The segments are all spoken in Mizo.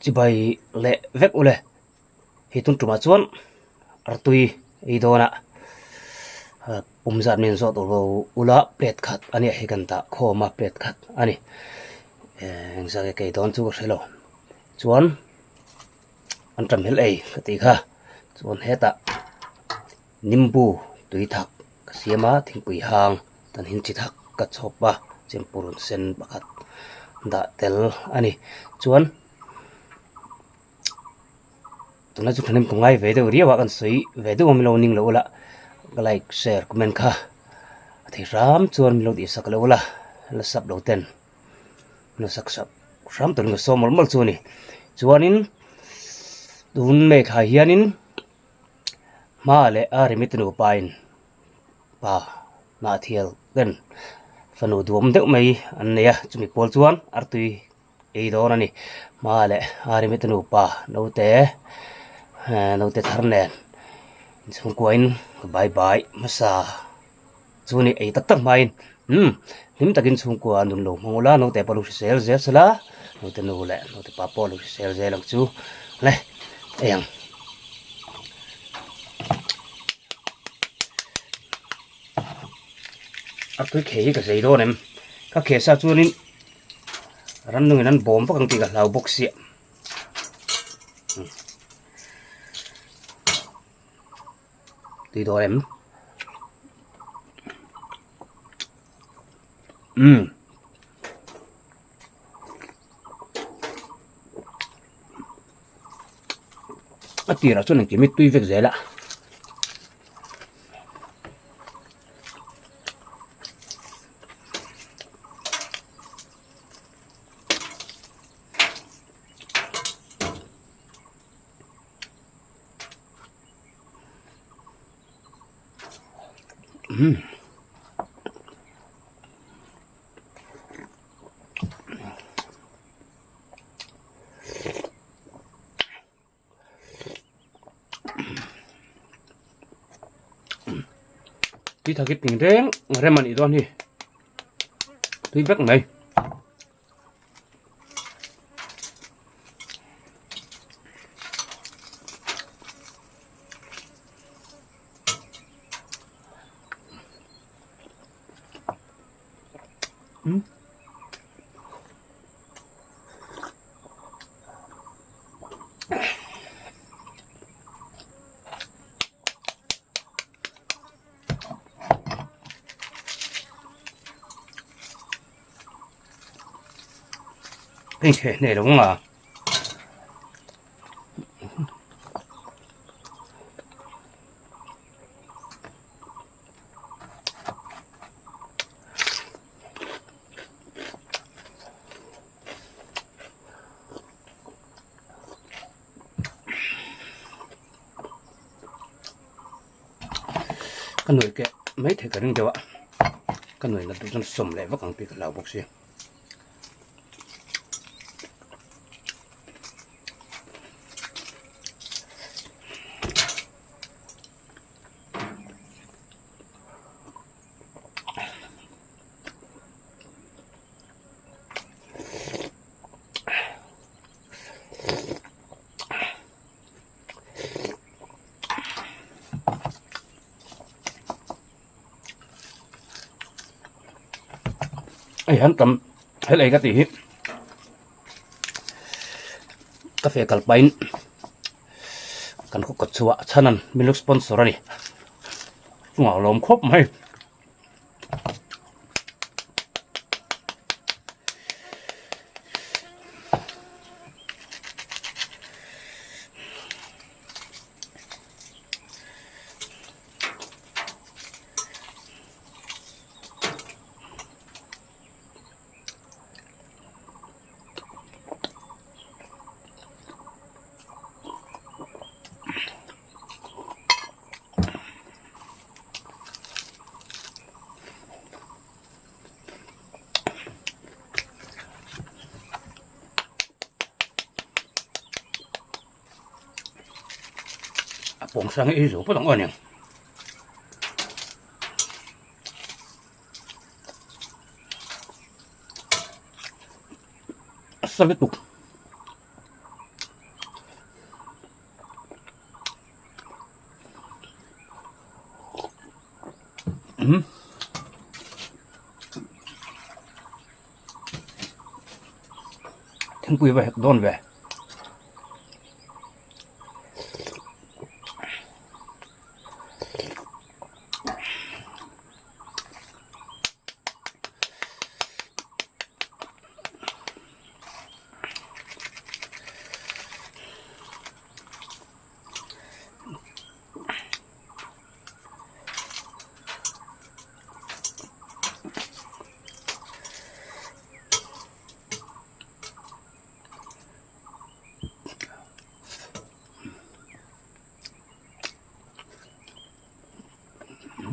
Chibai leh vek ule hei tun tumah chuan artui ei dawnah pum zat min zawt ur ula plate khat a nia hei kan dah khawm a plate khat a ni engzah nge ka ei dawn chu ka hre lo chuan an tam hel ei ka tih kha chuan hetah nimbu tui thak ka siam a thingpui hang tan hin chi thak ka chhawp a chempurun sen pakhat dah tel a ni chuan tuna chu thahnem ka ngai ve deuh riau a kan sawi ve deuh a milo ning lo ula ka like share comment kha a thei hram chuan milo tih sak lo ula la sub lo ten la sak sak hram turin ka sawm mawlh mawlh chu a ni chuanin tun hmeichhia hianin hma leh a remite nupa in pa hnah thial ten fanu duam deuh mai an nei a chumi pawl chuan artui ei dawn a ni hma leh a remite nupa naute naute thar nen inchhungkua in bye bye hmasa chu a ni ei tak tak hmain umm hlim takin chhungkua an rawn lo hmang ula naute pawh lo hrisel zel sela naute nu leh naute pa pawh lo hrisel zel ang chu le ei ang. A tui kheh hi ka zei dawn em ka kheh sa chuanin rannungin an bawm vak ang tih ka hlau bawk sia tui dawn em umm a tirah chuan engkim hi tui vek zel a. Umm. Tui thak hi ping reng rem a nih dawn hi tui vek mai. Umm. Hei theh hneh lo nga. Ka nuai keh mai thei ka ring deuh a ka nuai nat duh chuan sawm leh vak ang tih ka hlau bawk si. Hei han tam helai ka tih hi ka fe kal pahin kan khaw kawt chhuah chhanan min lo sponsor a ni chungah a lawm khawp mai. A pawng sang hi zo pawh ang aw aniang. A sa lutuk. Umm. Thingpui va hek dawn ve.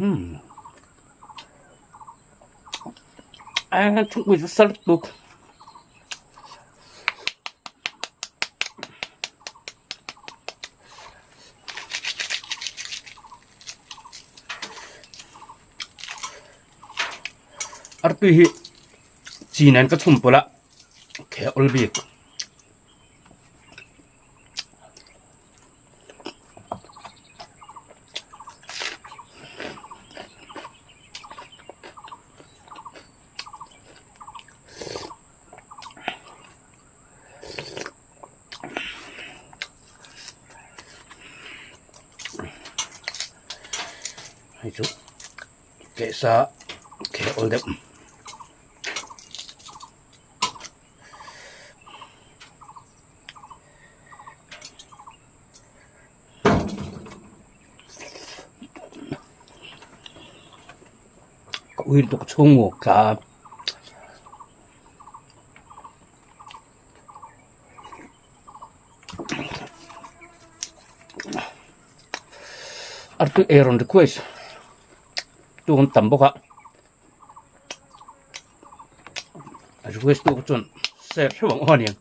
Umm a thingpui chu sar tuk. Artui hi chi nen ka chhum pawlh a khe awl bik. Hei chu kehsa kheh awl deuh. Ka ui lutuk chhung maw tla a. Artui ei rawn request tu an tam bawk a request tu chuan share hreuh ang aw aniang.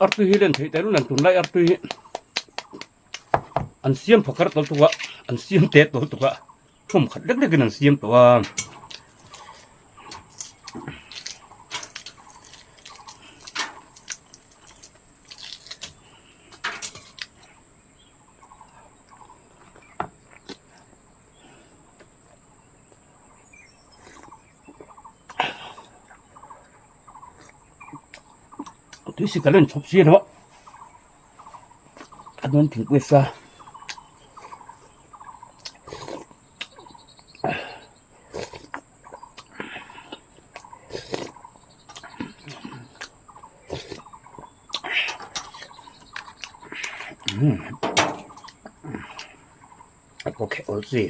Artui hi len theih tehlul an tunlai artui hi an siam phakar tawlh tuk a an siam te tawlh tuk a thum khat lek lek in an siam tawh a. Tui sikal a inchhawp si lo a a dawn thingpui sa. A pawh kher awl chi.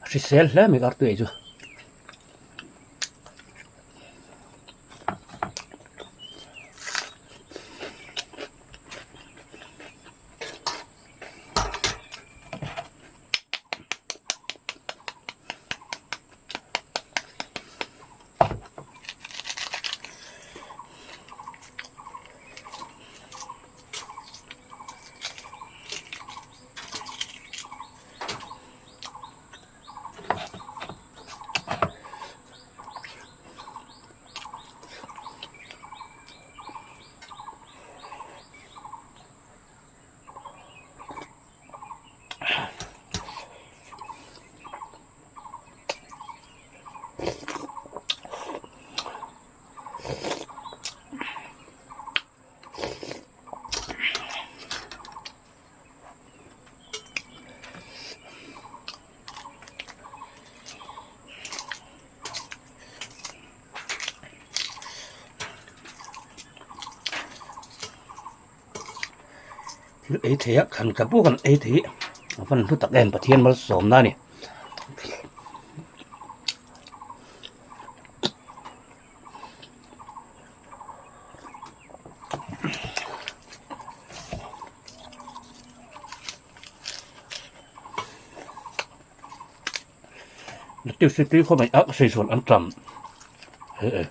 Hrisel hle mai kartui chu. Thil ei thei a thlan tla pawh kan ei thei a van hlu tak em Pathian malsawmna a ni. Lettuce hi tui khawp mai a ka sawi sual antam he e.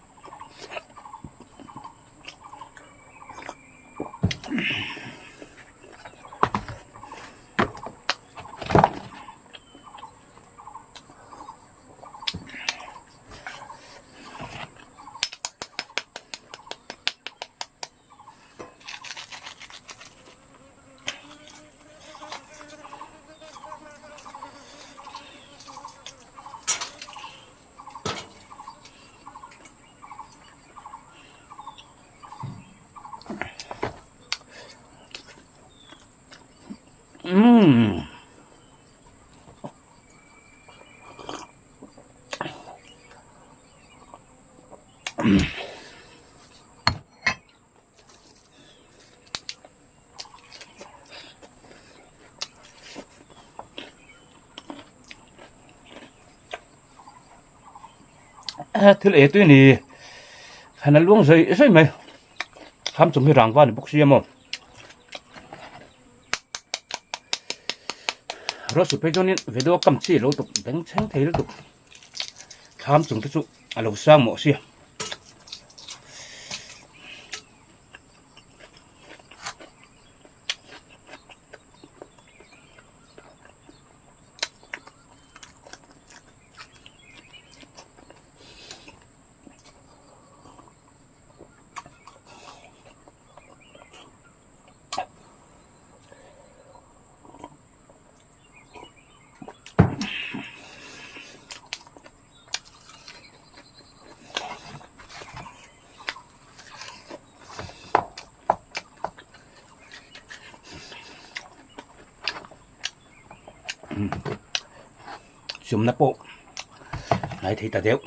Umm. Thil ei tui ni han a luang zai zai mai kham chung hi rangva ni bawk sia maw ruah phei chuanin video kam chi lo tuk beng thleng thei lutuk. Thlam chung te chu a lo sang mawh sia. Chumna pawh ngai thei ta deuh.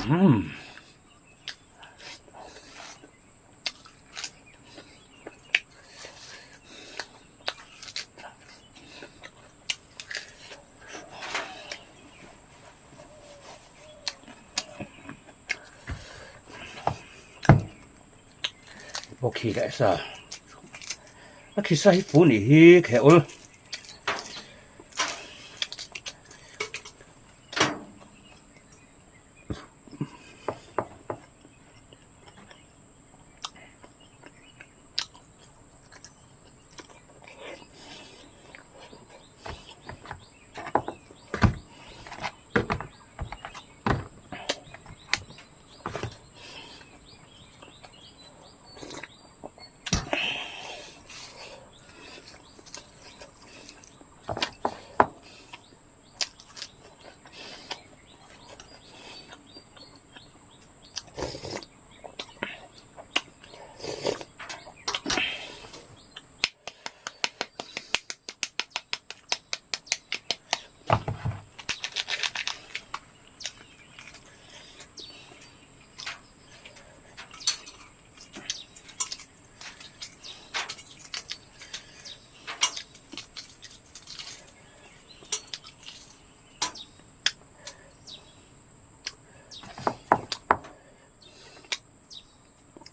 Umm. Pawh khi leh sa a khi sa hi fu nih hi kheh ul.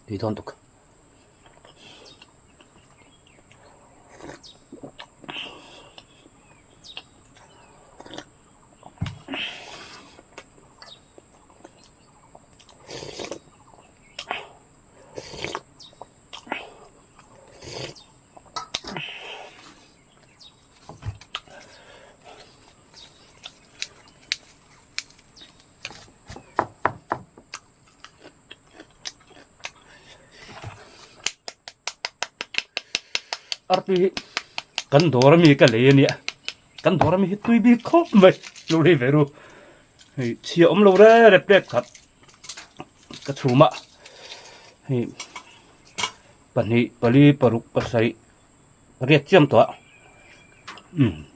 Tui dawn tuk. Artui hi kan dawr ami ka lei ania kan dawr ami hi tui bik khawp mai lo lei ve ru hei chhia awm lo re re plate khat ka chhum a hei pahnih pali paruk pasarih riat chiam tawh a umm.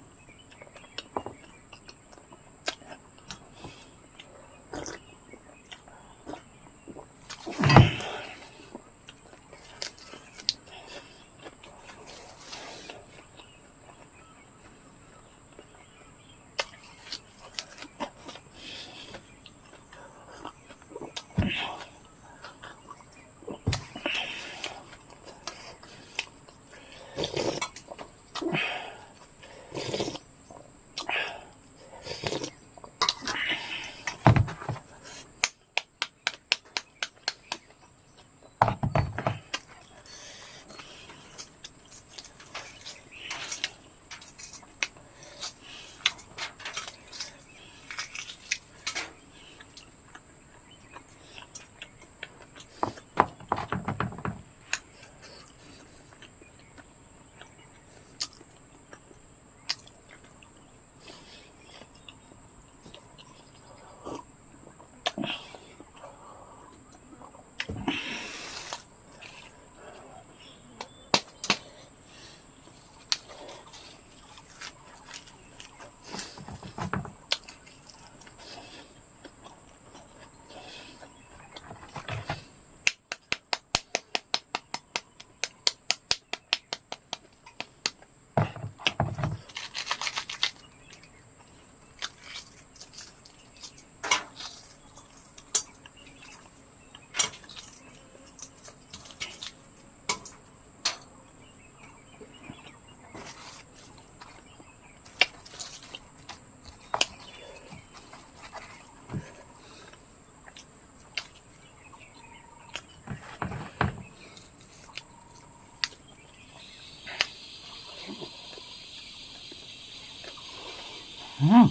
Umm.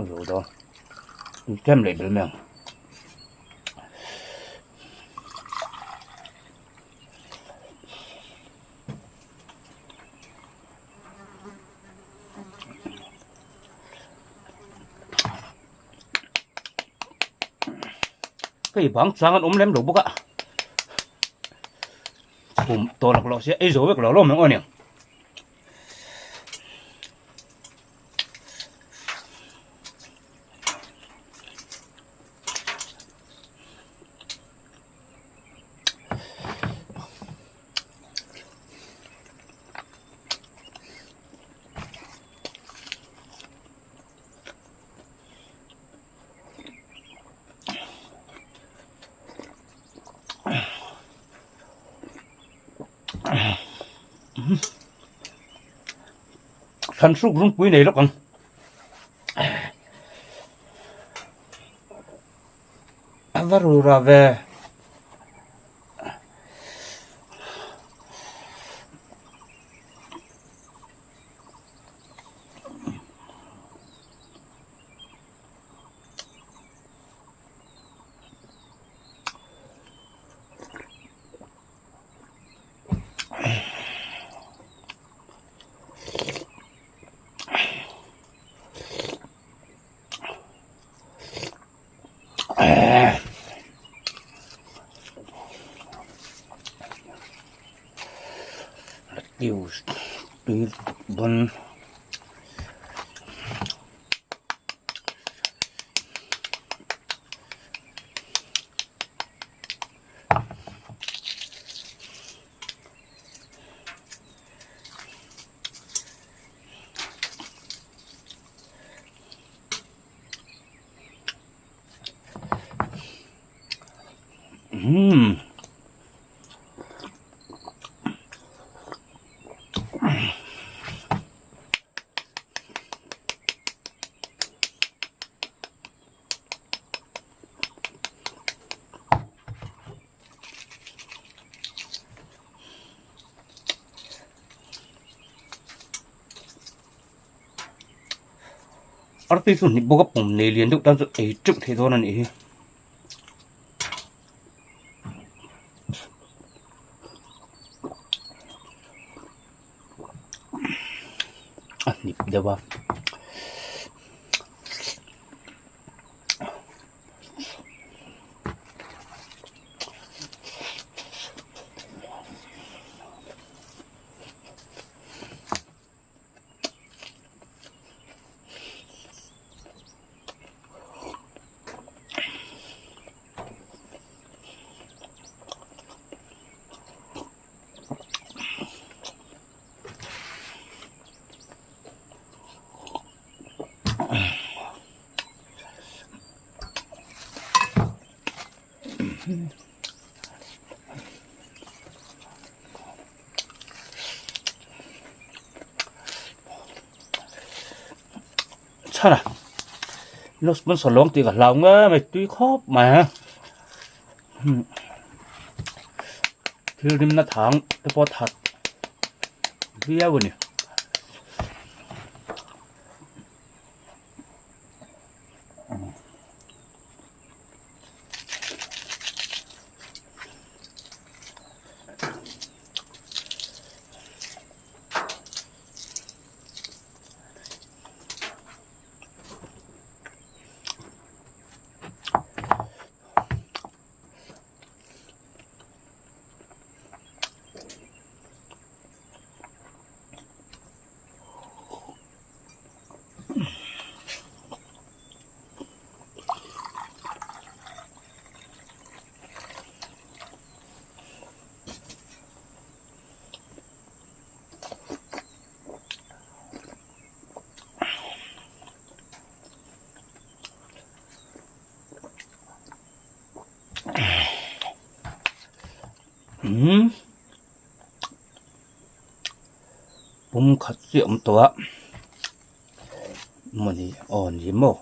Zo dawn tlem leh bel mai ang. Hei bang chang an awm lem lo bawk a chhum tawh lak loh sia ei zo vek lo lo mai ang aw nia. Thlan hruk rungpui nei lawk ang. A va rura ve. Tui bon. Umm. Artui chu hnip bawk a pum nei lian deuh tan chu ei teuh thei dawn a nih hi. A hnip deuh a. Chhan a lo sponsor lawng tih ka hlau nge mai tui khawp mai a thil rimna thang te pawh that viau a ni. Umm pum khat chiah a awm tawh a mawni aw ni maw.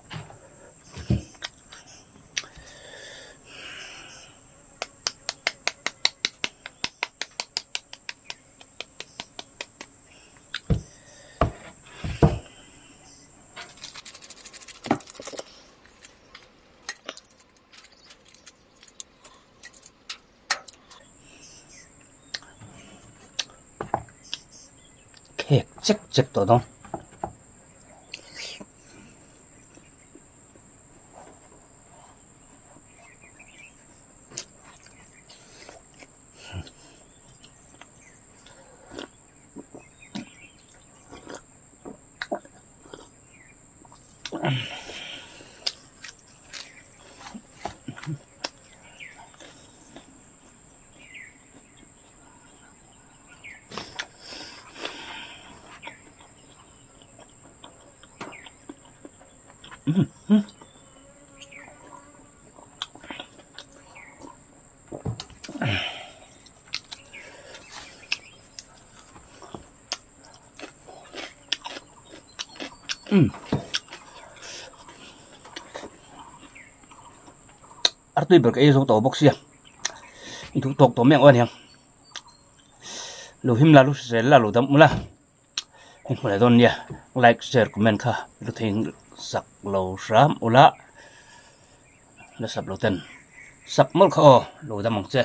Khek chek chek tawh dawn. Artui ber ka ei zo tawh bawk sia i duh tawk tawh mai ang aw aniang lo him la lo hrisel la lo dam ula hei hmu leh dawn nia like share comment kha lu thei sak lo hram ula la sap lo ten sak mawlh kha aw lo dam ang che.